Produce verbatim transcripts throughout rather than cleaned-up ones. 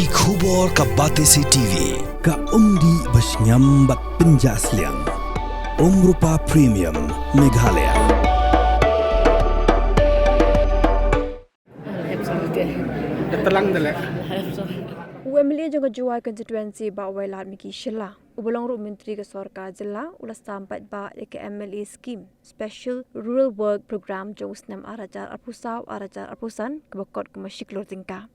Ki khubor ka Batesi T V, ka umdih ba shngiam bad pynjah sliang. Umrupa Premium, Meghalaya. U M L A jong ka Jowai constituency, Bah Wailadmiki Shylla, uba long ruh u Myntri ka sorkar jylla, u la sam paidbah ïa ka M L A scheme, Special Rural Work Programme, jong u snem ar hajar arphew saw ar hajar arphew san, kaba kot kumba shi klur tyngka.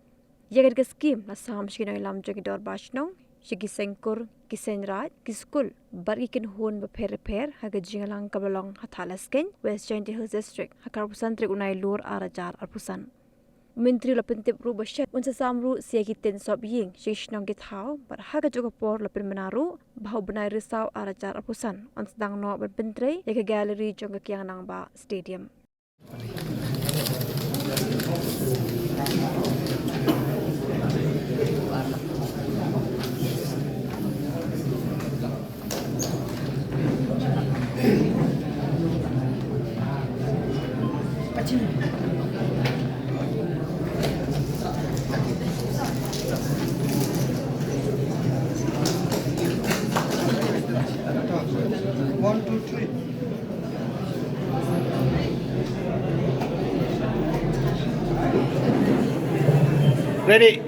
Ïa kane ka scheme la sam sha ki nongïalam jong ki dorbar shnong, sha ki seng kur, ki seng raid, ki skul bad ki kynhun bapher bapher ha ka jingïalang kaba long ha Thadlaskein, West Jaintia Hills District, ha ka arphew san tarik u Nailur ar hajar arphew san. U Myntri u la pyntip ruh ba shen un sa sam ruh sa ïa ki tieñ sop ïing sha ki shnong ki thaw, bad ha kajuh ka por la pynbna ruh ba ha u bnai Risaw ar hajar arphew san yn sdang noh ban pyntrei ïa ka gallery jong ka Kiang Nangbah Stadium. One, two, three. Ready.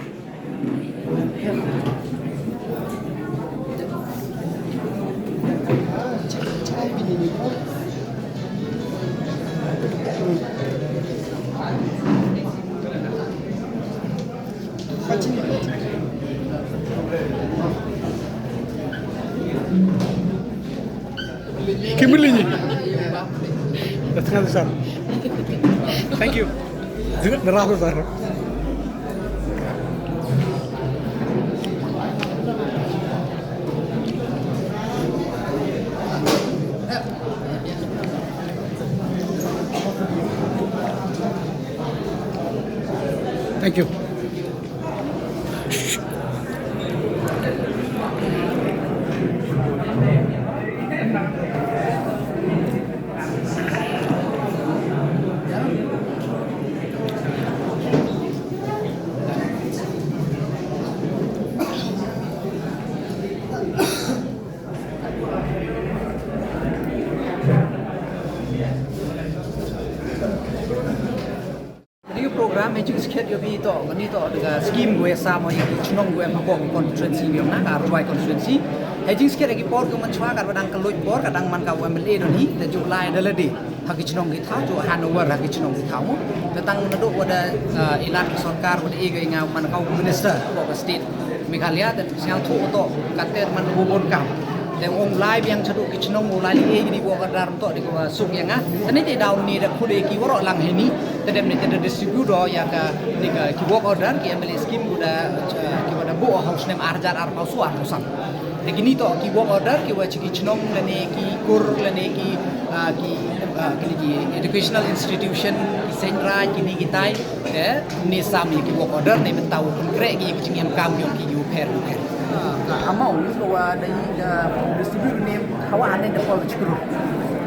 Kimberly ni. Datang sir. Thank you. Juga nerah sir. Thank you. Kane ka program ha jingsngewsih ïa phi to, kane to da ka scheme kaba ïasam ïa ki chnong kaba em ha ka constituency, ïa nga ka Arjwai constituency. Ha jingsngewsih ïa ki por ki mynshwa katba dang kylluid por, ka dang man ka M L A don hi, te ju lai da lade ha ki chnong ki thaw, ju handover ha ki chnong ki thaw. Te tang naduh wat da, eh, ïalam ki sorkar, wat da ïa nga man ka u minister ka state Meghalaya, te sngewthuh to, katte man u bun kam. Te u ong lai biang shaduh ki chnong, u lai leh ïa kine ki work order to, dei kaba suk ïa nga. Te ne te daw ni da khuid ïa ki waroh lang heini, te dei ne te da distribute ïa ka, ne ka ki work order, ki M L A scheme, u da, eh, kiba da buh ha u snem ar hajar arphew saw arphew san. Te kine to ki work order kiba sha ki chnong lane ki kur lane ki, ah, ki, ah, kine ki educational institution, ki seng raid, kine kitai, te ne sam ïa ki work order ne mynta u pynkreh ki, ki jingem kam jong ki ïa u pher u pher. Ah, ka amount kaba da distribute ne hawa ne da pol shi klur.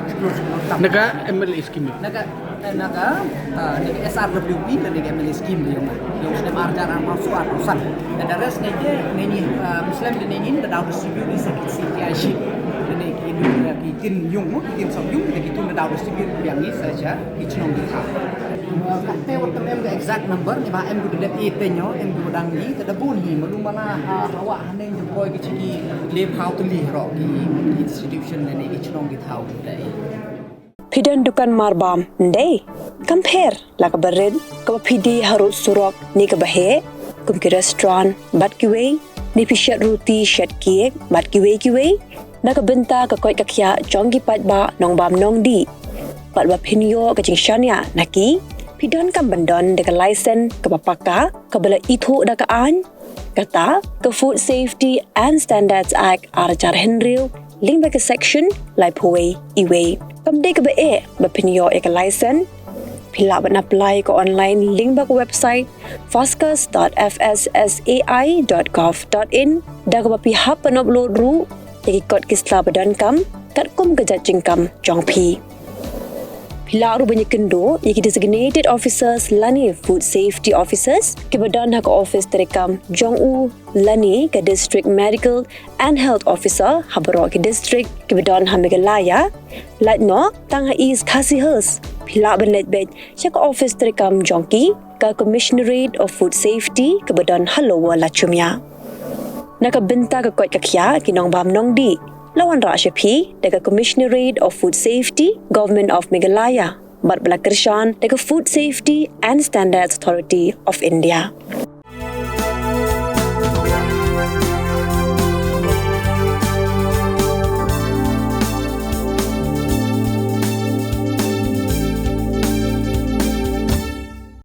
Shi klur, shi klur tam. Na ka M L A scheme. Na ka Eh, na ka, eh, na ka S R W P, na ka M L A scheme, ïa nga. Ïa u snem ar hajar arphew saw arphew san. Te da rest ne ke, ne ni, eh, Muslim de ne ni, da daw distribute ni sa ki, sa ki ashi. Ne ki, ki tin ïung mo, ki tin sop ïung, ne ki tun da daw distribute biang ni sa sha ki chnong ki thaw. Eh, katte wat em ka exact number, ne ba em ku da dep i te ño, em ku dang ni, te da bun hi, malu mala, ha, hawa, haneng jong poi ki chi ki, le phaw tylli ro, ki, ki institution, ne ki chnong ki thaw, te. Phi don dukan marbam, ym dei? Kam pher, la kaba rit, kaba phi die harud surok, ne kaba heh, kum ki restaurant, bad kiwei, ne phi shet ruti, shet cake, bad kiwei kiwei, na ka bynta ka koit ka khiah jong ki paidbah nongbam nongdih. Bad ba phin ïoh ka jingshaniah na ki, phi donkam ban don da ka license kaba paka, kaba la ithuh da ka aiñ, kata ka Food Safety and Standards Act ar hajar hynriew, lyngba ka section laiphew wei E wei. Kam dei kaba eh ba phin ïoh ïa ka license, phi lah ban apply ka online lyngba ka website foscus dot F S S A I dot gov dot in, da kaba phi hap ban upload ruh ïa ki kot ki sla ba donkam katkum ka jait jingkam jong phi. Phi lah ruh ban ïakynduh ïa ki designated officers lane food safety officers kiba don ha ka office treikam jong u lane ka district medical and health officer ha baroh ki district kiba don ha Meghalaya. Lait noh tang ha East Khasi Hills, phi lah ban leit beit sha ka office treikam jong ki, ka Commissionerate of Food Safety kaba don ha Lower Lachumia. Na ka bynta ka koit ka khiah ki nongbam nongdih, la wanrah sha phi da ka Commissionerate of Food Safety, Government of Meghalaya, bad ba la kyrshan da ka Food Safety and Standards Authority of India.